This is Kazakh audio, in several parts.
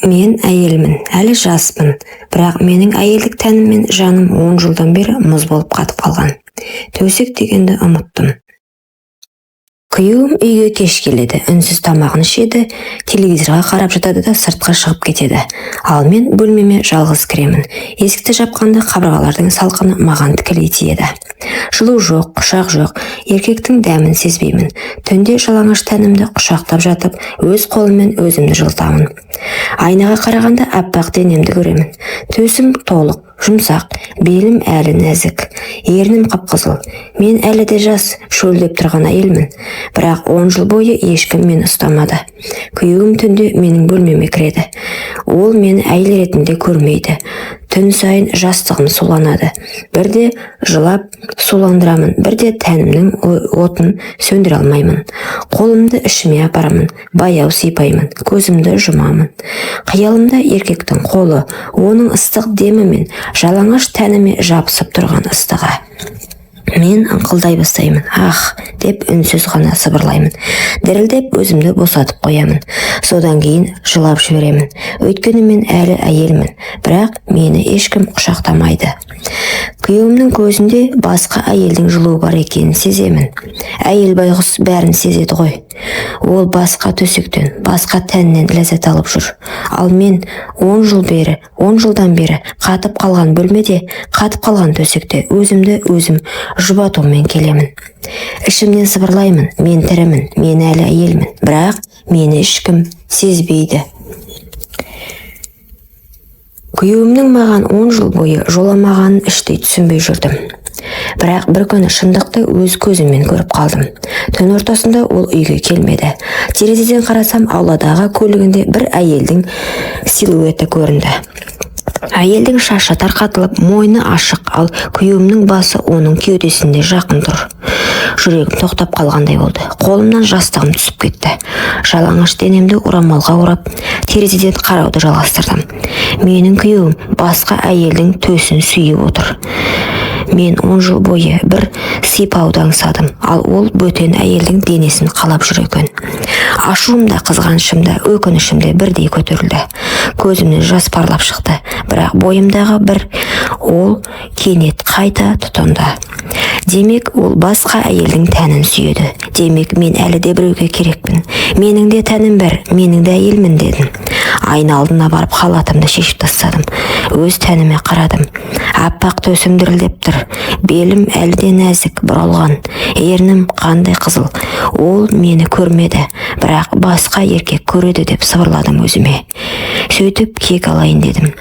Мен әйелмін, әлі жаспын, бірақ менің әйелдік тәнім мен жаным 10 жылдан бері мұз болып қатып қалған. Төсек дегенді ұмыттым. Күйеуім үйге кеш келеді, үнсіз тамағын ішеді, телевизорға қарап жатады да сыртқа шығып кетеді. Ал мен бөлмеме жалғыз кіремін. Есікті жапқанда қабырғалардың салқыны маған тікелей тиеді. Жылу жоқ, құшақ жоқ, еркектің дәмін сезбеймін. Түнде жалаңаш тәнімді құшақтап жатып, өз қолыммен өзімді жылытамын. Айнаға қарағанда аппақ денемді көремін. Төсім толық, жұмсақ, белім әлі нәзік, ернім қып-қызыл. Мен әлі де жас, шөлдеп тұрған әйелмін. Бірақ 10 жыл бойы ешкім мені ұстамады. Күйеуім түнде менің бөлмеме кіреді. Ол мені әйел ретінде көрмейді. Түн сайын жастығым суланады. Бірде жылап суландырамын, бірде тәнімнің отын сөндіре алмаймын. Қолымды ішіме апарамын, баяу сипаймын, көзімді жұмамын. Қиялымда еркектің қолы, оның ыстық демі мен жалаңаш тәніме жабысып тұрған ыстығы. Мен ыңқылдай бастаймын. «Ах!» деп үнсіз ғана сыбырлаймын. Дірілдеп өзімді босатып қоямын. Содан кейін жылап жіберемін. Өйткені мен әлі әйелмін, бірақ мені ешкім құшақтамайды. Күйеуімнің көзінде басқа әйелдің жылуы бар екенін сеземін. Әйел байғұс бәрін сезеді ғой. Ол басқа төсектен, басқа тәннен ләззат алып жүр. Ал мен 10 жыл бері, 10 жылдан бері қатып қалған бөлмеде, қатып қалған төсекте өзімді өзім жұбатумен келемін. Ішімнен сыбырлаймын: мен тірімін, мен әлі әйелмін, бірақ мені ешкім сезбейді. Күйеуімнің маған 10 жыл бойы жоламағанын іштей түсінбей жүрдім. Бірақ бір күні шындықты өз көзіммен көріп қалдым. Түн ортасында ол үйге келмеді. Терезеден қарасам, ауладағы көлігінде бір әйелдің силуэті көрінді. Әйелдің шашы тарқатылып, мойны ашық, ал күйеуімнің басы оның кеудесінде жақын тұр. Жүрегім тоқтап қалғандай болды. Қолымнан жастығым түсіп кетті. Жалаңаш денемді орамалға орап, терезеден қарауды жалғастырдым. Менің күйеуім басқа әйелдің төсін сүйіп отыр. Мен 10 жыл бойы бір сипауды аңсадым, ал ол бөтен әйелдің денесін қалап жүр екен. Ашуым да, қызғанышым да, өкінішім де бірдей көтерілді. Көзімнен жас парлап шықты, бірақ бойымдағы бір ол кенет қайта тұтанды. Демек, ол басқа әйелдің тәнін сүйеді. Демек, мен әлі де біреуге керекпін. Менің де тәнім бар, менің де әйелмін дедім. Айна алдына барып, халатымды шешіп тастадым. Өз тәніме қарадым. Аппақ төсім дірілдеп тұр. Белім әлі де нәзік, бұралған. Ернім қандай қызыл. Ол мені көрмеді, бірақ басқа еркек көреді деп сыбырладым өзіме. Сөйтіп кек алайын дедім.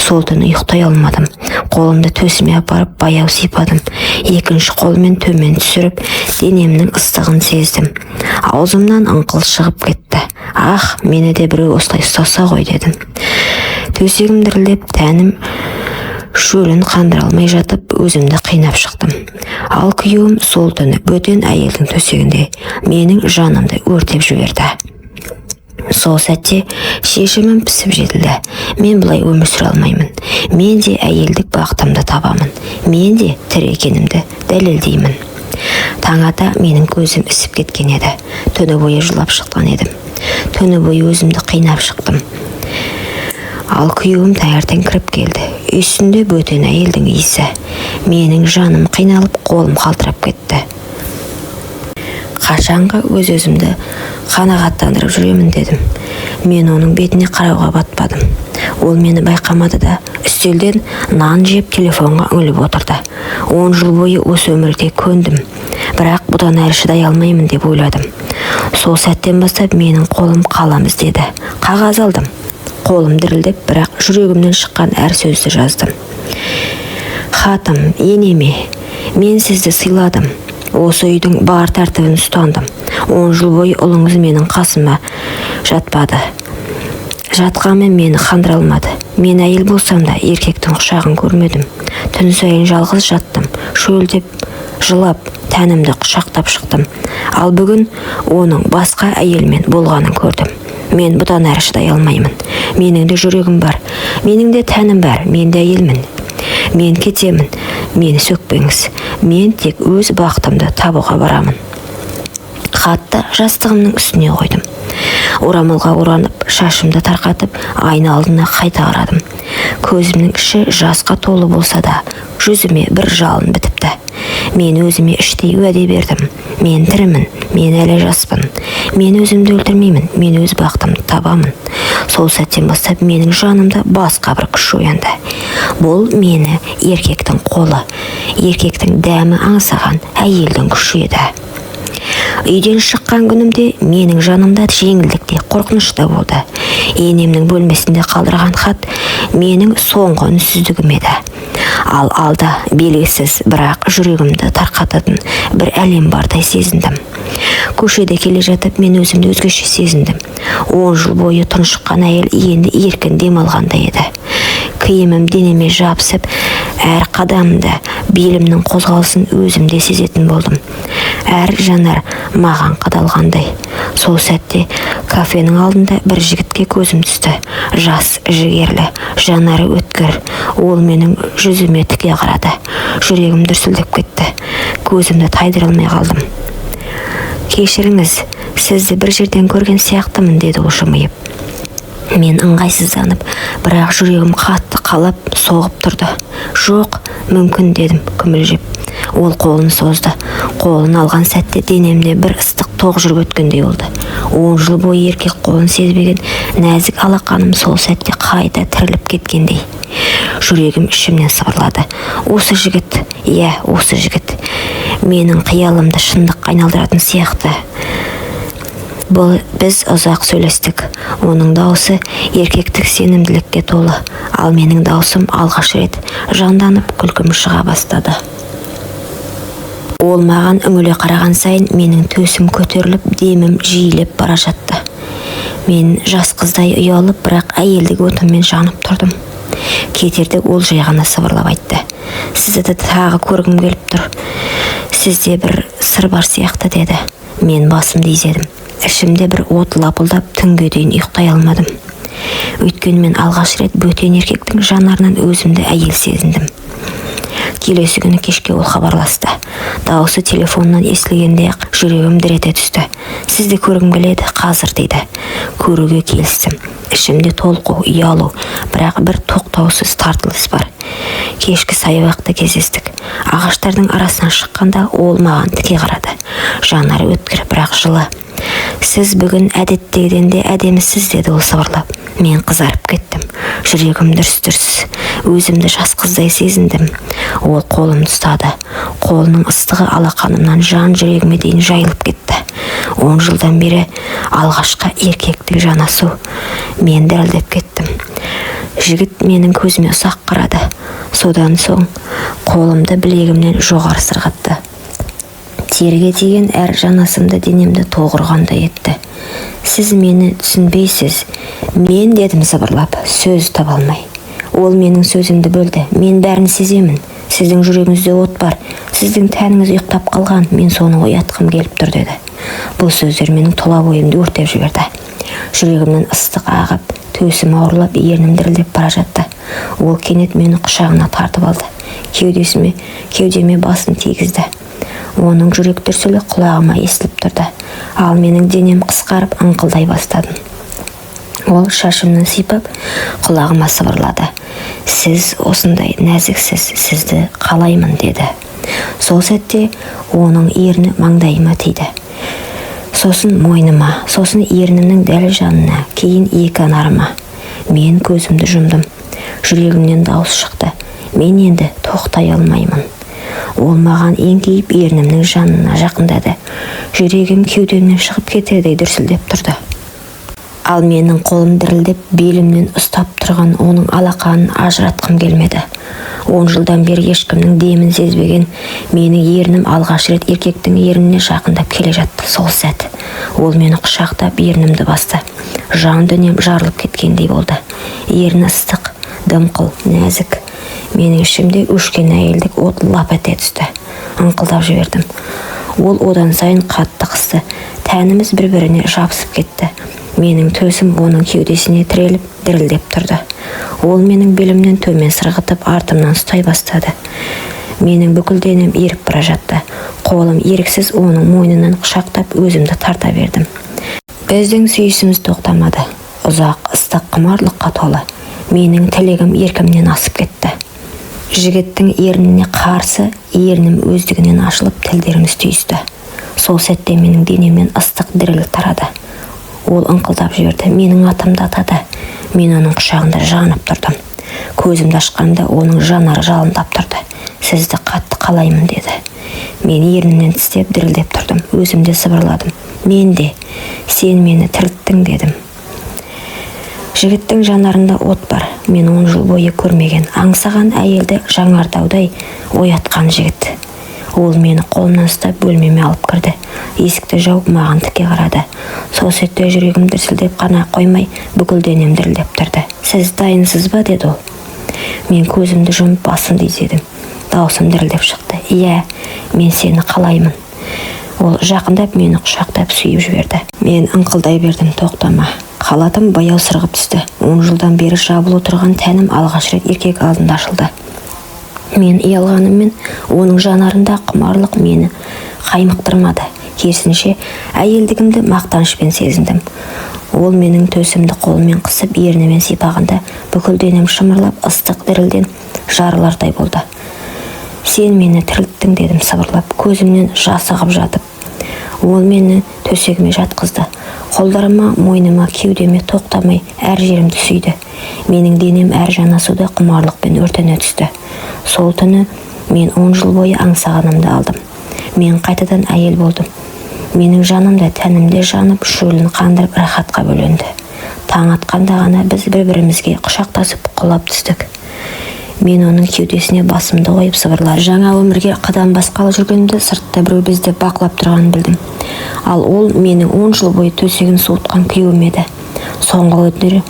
Сол түні ұйықтай алмадым. Қолымды төсіме апарып, баяу сипадым. Екінші қолмен төмен түсіріп, денемнің ыстығын сездім. Аузымнан ыңқыл шығып кетті. «Ах, мені де біреу осылай ұстаса ғой», – дедім. Төсегім дірілдеп, тәнім шөлін қандыра алмай жатып, өзімді қинап шықтым. Ал күйеуім сол түні бөтен әйелдің төсегінде менің жанымды өртеп жіберді. Сол сәтте шешімім пісіп жетілді. Мен бұлай өмір сүре алмаймын. Мен де әйелдік бақытымды табамын. Мен де тірі екенімді дәлелдеймін. Таң ата менің көзім ісіп кеткен еді. Түні бойы жылап шыққан едім. Түні бойы өзімді қинап шықтым. Ал күйеуім таңертең кіріп келді. Үстінде бөтен әйелдің иісі. Менің жаным қиналып, қолым қалтырап кетті. Қашанғы өз өзімді қанағаттандырып жүремін дедім. Мен оның бетіне қарауға батпадым. Ол мені байқамады да, үстелден нан жеп, телефонға үңіліп отырды. 10 жыл бойы осы өмірге көндім, бірақ бұдан әрі шыдай алмаймын деп ойладым. Сол сәттен бастап менің қолым қалам іздеді. Қағаз алдым. Қолым дірілдеп, бірақ жүрегімнен шыққан әр сөзді жаздым. Хатым енеме. Мен сізді сыйладым, осы үйдің бар тәртібін ұстандым. 10 жыл бойы ұлыңыз менің қасыма жатпады, жатқанмен мені қандыра алмады. Мен әйел болсам да, еркектің құшағын көрмедім. Түн сайын жалғыз жаттым, шөлдеп, жылап, тәнімді құшақтап шықтым. Ал бүгін оның басқа әйелмен болғанын көрдім. Мен бұдан әрі шыдай алмаймын. Менің де жүрегім бар, менің де тәнім бар, мен де әйелмін. Мен кетемін, мені сөкпеңіз. Мен тек өз бақытымды табуға барамын. Хатты жастығымның үстіне қойдым. Орамалға оранып, шашымды тарқатып, айна алдына қайта қарадым. Көзімнің іші жасқа толы болса да, жүзіме бір жалын бітіпті. Мен өзіме іштей уәде бердім: мен тірімін, мен әлі жаспын, мен өзімді өлтірмеймін, мен өз бақытымды табамын. Сол сәттен бастап менің жанымда басқа бір күш оянды. Бұл мені еркектің қолы, еркектің дәмі аңсаған әйелдің күші еді. Үйден шыққан күнімде менің жанымда жеңілдік те, қорқыныш та болды. Енемнің бөлмесінде қалдырған хат менің соңғы үнсіздігім еді. Ал алда белгісіз, бірақ жүрегімді тарқататын бір әлем бардай сезіндім. Көшеде келе жатып, мен өзімді өзгеше сезіндім. 10 жыл бойы тұншыққан әйел енді еркін дем алғандай еді. Киімім денеме жабысып, әр қадамымда белімнің қозғалысын өзім де сезетін болдым. Әр жанар маған қадалғандай. Сол сәтте кафенің алдында бір жігітке көзім түсті. Жас, жігерлі, жанары өткір. Ол менің жүзіме тіке қарады. Жүрегім дүрсілдеп кетті. Көзімді тайдыра алмай қалдым. «Кешіріңіз, сізді бір жерден көрген сияқтымын», — деді ол жымиып. Мен ыңғайсызданып, бірақ жүрегім қатты қалап соғып тұрды. «Жоқ, мүмкін», — дедім күмілжіп. Ол қолын созды. Қолын алған сәтте денемде бір ыстық тоқ жүріп өткендей болды. 10 жыл бойы еркек қолын сезбеген нәзік алақаным сол сәтте қайта тіріліп кеткендей. Жүрегім ішімнен сыбырлады: осы жігіт, иә, осы жігіт менің қиялымды шындыққа айналдыратын сияқты. Бұл біз ұзақ сөйлестік. Оның даусы еркектік сенімділікке толы, ал менің даусым алғаш рет жанданып, күлкім шыға бастады. Ол маған үңіле қараған сайын менің төсім көтеріліп, демім жиілеп бара жатты. Мен жас қыздай ұялып, бірақ әйелдік отыммен жанып тұрдым. Кетерде ол жай ғана сыбырлап айтты: «Сізді тағы көргім келіп тұр, сізде бір сыр бар сияқты», — деді. Мен басымды изедім. Ішімде бір от лапылдап, түнге дейін ұйықтай алмадым. Өйткені мен алғаш рет бөтен еркектің жанарынан өзімді әйел сезіндім. Келесі күні кешке ол хабарласты. Дауысы телефоннан естілгенде ақ жүрегім дір ете түсті. «Сізді көргім келеді, қазір», — дейді. Көруге келістім. Ішімде толқу, ұялу, бірақ бір тоқтаусыз тартылыс бар. Кешкі саябақта кездестік. Ағаштардың арасынан шыққанда ол маған тіке қарады. Жанары өткір, бірақ жылы. «Сіз бүгін әдеттегіден де әдемісіз», — деді ол сыбырлап. Мен қызарып кеттім. Жүрегім дүрс дүрс. Өзімді жас қыздай сезіндім. Ол қолымды ұстады. Қолының ыстығы алақанымнан жан жүрегіме дейін жайылып кетті. 10 жылдан бері алғашқы еркектік жанасу. Мен дірілдеп кеттім. Жігіт менің көзіме ұзақ қарады. Содан соң қолымды білегімнен жоғары сырғатты. Теріге тиген әр жанасымды денемді тоқ ұрғандай етті. «Сіз мені түсінбейсіз мен», — дедім сыбырлап, сөз таба алмай. Ол менің сөзімді бөлді: «Мен бәрін сеземін. Сіздің жүрегіңізде от бар, сіздің тәніңіз ұйықтап қалған, мен соны оятқым келіп тұр», — деді. Бұл сөздер менің тұла бойымды өртеп жіберді. Жүрегімнен ыстық ағып, төсім ауырлап, ернім дірілдеп бара жатты. Ол кенет мені құшағына тартып алды. Кеудесіме, кеудеме басын тигізді. Оның жүрек дүрсілі құлағыма естіліп тұрды, ал менің денем қысқарып, ыңқылдай бастадым. Ол шашымнан сипап, құлағыма сыбырлады: «Сіз осындай нәзіксіз, сізді қалаймын», — деді. Сол сәтте оның ерні маңдайыма тиді, сосын мойныма, сосын ернімнің дәл жанына, кейін екі анарыма. Мен көзімді жұмдым. Жүрегімнен дауыс шықты: «Мен енді тоқтай алмаймын». Ол маған еңкейіп, ернімнің жанына жақындады. Жүрегім кеудемнен шығып кетердей дүрсілдеп тұрды. Ал менің қолым дірілдеп, белімнен ұстап тұрған оның алақанын ажыратқым келмеді. 10 жылдан бері ешкімнің демін сезбеген менің ернім алғаш рет еркектің ерніне жақындап келе жатты. Сол сәт ол мені құшақтап, ернімді басты. Жан дүнием жарылып кеткендей болды. Ерні ыстық, дымқыл, нәзік. Менің ішімде өшкен әйелдік от лап ете түсті. Ыңқылдап жібердім. Ол одан сайын қатты қысты. Тәніміз бір біріне жабысып кетті. Менің төсім оның кеудесіне тіреліп, дірілдеп тұрды. Ол менің белімнен төмен сырғытып, артымнан ұстай бастады. Менің бүкіл денем еріп бара жатты. Қолым еріксіз оның мойнынан құшақтап, өзімді тарта бердім. Біздің сүйісіміз тоқтамады. Ұзақ, ыстық құмарлыққа толы. Менің тілегім еркімнен асып кетті. Жігіттің ерніне қарсы ернім өздігінен ашылып, тілдеріміз түйісті. Сол сәтте менің денемнен ыстық діріл тарады. Ол ыңқылдап жіберді, менің атымды атады. Мен оның құшағында жанып тұрдым. Көзімді ашқанда оның жанары жалындап тұрды. Сізді қатты қалаймын, деді. Мен ернімнен тістеп, дірілдеп тұрдым. Өзім де сыбырладым. Мен де. Сен мені тірілттің, дедім. Жігіттің жанарында от бар. Мен 10 жыл бойы көрмеген, аңсаған әйелді жаңартаудай оятқан жігіт. Ол мені қолымнан ұстап, бөлмеме алып кірді. Есікті жауып, маған тіке қарады. Сол сәтте жүрегім дүрсілдеп қана қоймай, бүкіл денем дірілдеп тұрды. «Сіз дайынсыз ба?» – деді ол. Мен көзімді жұмып, басымды изедім. Даусым дірілдеп шықты: «Иә, мен сені қалаймын». Ол жақындап, мені құшақтап, сүйіп жіберді. Мен ыңқылдай бердім: «Тоқтама!» Халатым баяу сырғып түсті. 10 жылдан бері жабулы тұрған тәнім алғаш рет еркек алдында ашылды. Мен ұялғаныммен, оның жанарында құмарлық мені қаймықтырмады. Керісінше, әйелдігімді мақтанышпен сезіндім. Ол менің төсімді қолымен қысып, ернімен сипағанда, бүкіл денем шымырлап, ыстық дірілден жарылардай болды. «Сен мені тірілттің», – дедім сыбырлап, көзімнен жас ағып жатып. Ол мені төсегіме жатқызды. Қолдарыма, мойныма, кеудеме тоқтамай әр жерімді сүйді. Менің денем әр жанасуда құмарлықпен өртене түсті. Сол түні мен 10 жыл бойы аңсағанымды алдым. Мен қайтадан әйел болдым. Менің жаным да, тәнім де жанып, шөлін қандырып, рахатқа бөленді. Таң атқанда ғана біз бір бірімізге құшақтасып, құлап түстік. Мен оның кеудесіне басымды қойып, сыбырладым. Жаңа өмірге қадам басқалы жүргенімде, сыртта біреу бізді бақылап тұрғанын білдім. Ал ол менің 10 жыл бойы төсегін суытқан күйеуім еді. Соңғы күндері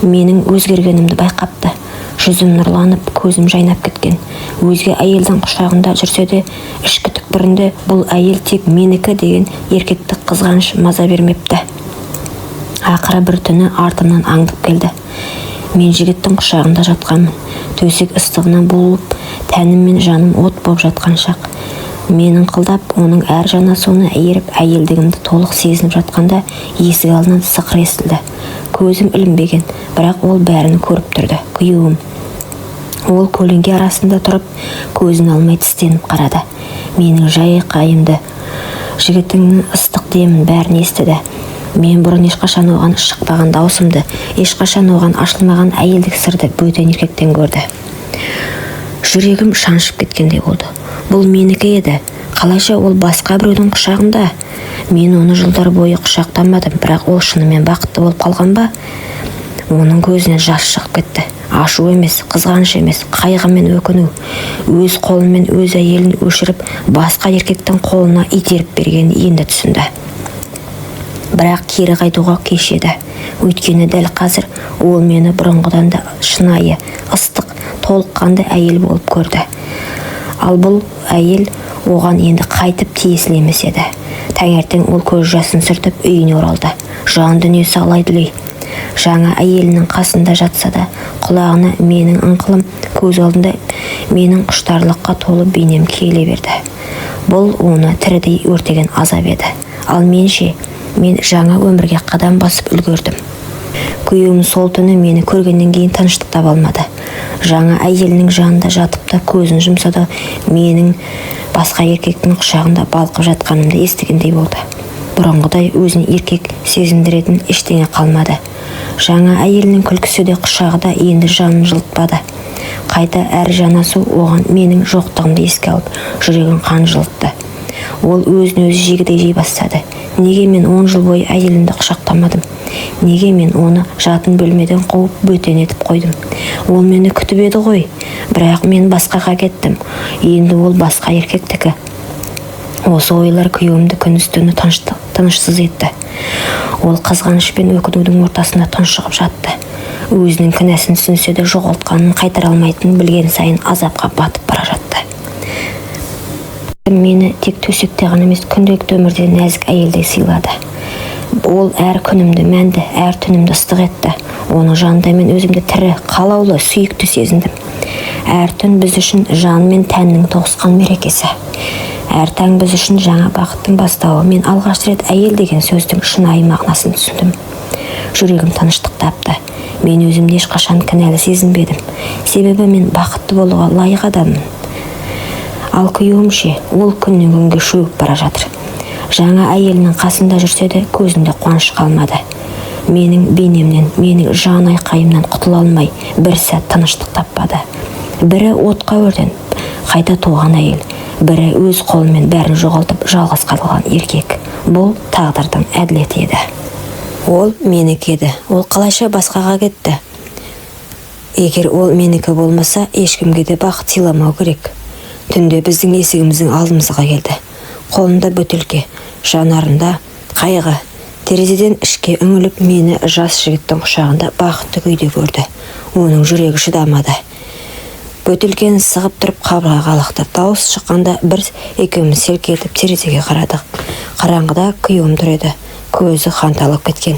менің өзгергенімді байқапты. Жүзім нұрланып, көзім жайнап кеткен. Өзге әйелдің құшағында жүрсе де, ішкі түкпірінде «бұл әйел тек менікі» деген еркектік қызғаныш маза бермепті. Ақыры бір түні артымнан аңдып келді. Мен жігіттің құшағында жатқанмын. Төсек ыстығынан буылып, тәнім мен жаным от болып жатқан шақ. Мен ыңқылдап, оның әр жанасуына еріп, әйелдігімді толық сезініп жатқанда, есік алдынан сықыр естілді. Көзім ілінбеген, бірақ ол бәрін көріп тұрды. Күйеуім. Ол көлеңке арасында тұрып, көзін алмай тістеніп қарады. Менің жайқайымды, жігітіңнің ыстық демін, бәрін естіді. Мен бұрын ешқашан оған шықпаған даусымды, ешқашан оған ашылмаған әйелдік сырды бөтен еркектен көрді. Жүрегім шаншып кеткендей болды. Бұл менікі еді. Қалайша ол басқа біреудің құшағында? Мен оны жылдар бойы құшақтамадым, бірақ ол шынымен бақытты болып қалған ба? Оның көзінен жас шығып кетті. Ашу емес, қызғаныш емес, қайғы мен өкіну. Өз қолымен өз әйелін өшіріп, басқа еркектің қолына итеріп бергенін енді түсінді. Бірақ кері қайтуға кеш еді. Өйткені дәл қазір ол мені бұрынғыдан да шынайы, ыстық, толыққанды әйел болып көрді. Ал бұл әйел оған енді қайтып тиесілі емес еді. Таңертең ол көз жасын сүртіп, үйіне оралды. Жан дүниесі алай дүлей. Жаңа әйелінің қасында жатса да, құлағына менің ыңқылым, көз алдында менің құштарлыққа толы бейнем келе берді. Бұл оны тірідей өртеген азап еді. Ал мен ше? Мен жаңа өмірге қадам басып үлгердім. Күйеуім сол түні мені көргеннен кейін тыныштық таба алмады. Жаңа әйелінің жанында жатып та, көзін жұмса да, менің басқа еркектің құшағында балқып жатқанымды естігендей болды. Бұрынғыдай өзін еркек сезіндіретін ештеңе қалмады. Жаңа әйелінің күлкісі де, құшағы да енді жанын жылытпады. Қайта әр жанасу оған менің жоқтығымды еске алып, жүрегін қан жылытты. Ол өзін өзі жегідей жей бастады. Неге мен 10 жыл бойы әйелімді құшақтамадым? Неге мен оны жатын бөлмеден қуып, бөтен етіп қойдым? Ол мені күтіп еді ғой. Бірақ мен басқаға кеттім. Енді ол басқа еркектікі. Осы ойлар күйеуімді күндіз түні тынышсыз етті. Ол қызғаныш пен өкінудің ортасында тұншығып жатты. Өзінің кінәсін түсінсе де, жоғалтқанын қайтара алмайтынын білген сайын азапқа батып бара жатты. Мені тек төсекте ғана емес, күнделікті өмірде нәзік әйелдей сыйлады. Ол әр күнімді мәнді, әр түнімді ыстық етті. Оның жанында мен өзімді тірі, қалаулы, сүйікті сезіндім. Әр түн біз үшін жан мен тәннің тоғысқан мерекесі. Әр таң біз үшін жаңа бақыттың бастауы. Мен алғаш рет әйел деген сөздің шынайы мағынасын түсіндім. Жүрегім тыныштық тапты. Мен өзімді ешқашан кінәлі сезінбедім, себебі мен бақытты болуға лайық адаммын. Ал күйеуім ше? Ол күннен күнге шөгіп бара жатыр. Жаңа әйелінің қасында жүрсе де, көзінде қуаныш қалмады. Менің бейнемнен, менің жан айқайымнан құтыла алмай, бір сәт тыныштық таппады. Бірі отқа өртеніп қайта туған әйел, бірі өз қолымен бәрін жоғалтып, жалғыз қалған еркек. Бұл тағдырдың әділеті еді. Ол менікі еді, ол қалайша басқаға кетті? Егер ол менікі болмаса, ешкімге де бақыт сыйламау керек. Түнде біздің есігіміздің алдымызға келді. Қолында бөтелке, жанарында қайғы. Терезеден ішке үңіліп, мені жас жігіттің құшағында бақытты күйде көрді. Оның жүрегі шыдамады. Бөтелкені сығып тұрып, қабырғаға лақтырды. Дауыс шыққанда бір екеуміз селк етіп терезеге қарадық. Қараңғыда күйеуім тұр еді. Көзі қанталап кеткен.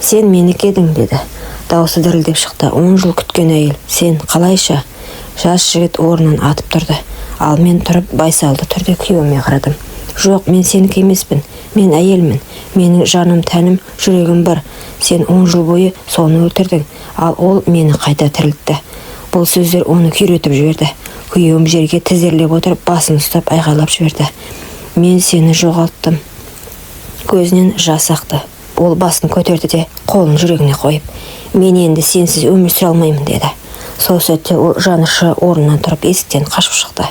«Сен менікі едің», – деді. Даусы дірілдеп шықты. «10 жыл күткен әйел, сен қалайша?» Жас жігіт орнынан атып тұрды. Ал мен тұрып, байсалды түрде күйеуіме қарадым. «Жоқ, мен сенікі емеспін. Мен әйелмін. Менің жаным, тәнім, жүрегім бар. Сен 10 жыл бойы соны өлтірдің, ал ол мені қайта тірілтті». Бұл сөздер оны күйретіп жіберді. Күйеуім жерге тізерлеп отырып, басын ұстап, айғайлап жіберді: «Мен сені жоғалттым!» Көзінен жас ақты. Ол басын көтерді де, қолын жүрегіне қойып: «Мен енді сенсіз өмір сүре алмаймын», – деді. Сол сәтте ол жанұшыра орнынан тұрып, есіктен қашып шықты,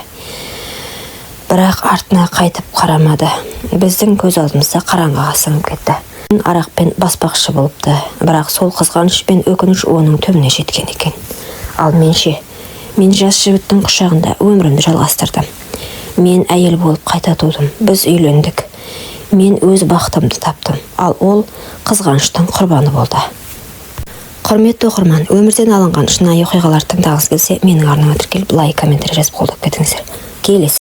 бірақ артына қайтып қарамады. Біздің көз алдымызда қараңғыға сіңіп кетті. Арақпен баспақшы болыпты, бірақ сол қызғаныш пен өкініш оның түбіне жеткен екен. Ал мен ше? Мен жас жігіттің құшағында өмірімді жалғастырдым. Мен әйел болып қайта тудым. Біз үйлендік. Мен өз бақытымды таптым, ал ол қызғаныштың құрбаны болды. Құрметті оқырман, өмірден алынған шынайы оқиғаларды тыңдағыңыз келсе, менің арнама тіркеліп, лайк, комментарий жазып, қолдап кетіңіздер. Келесі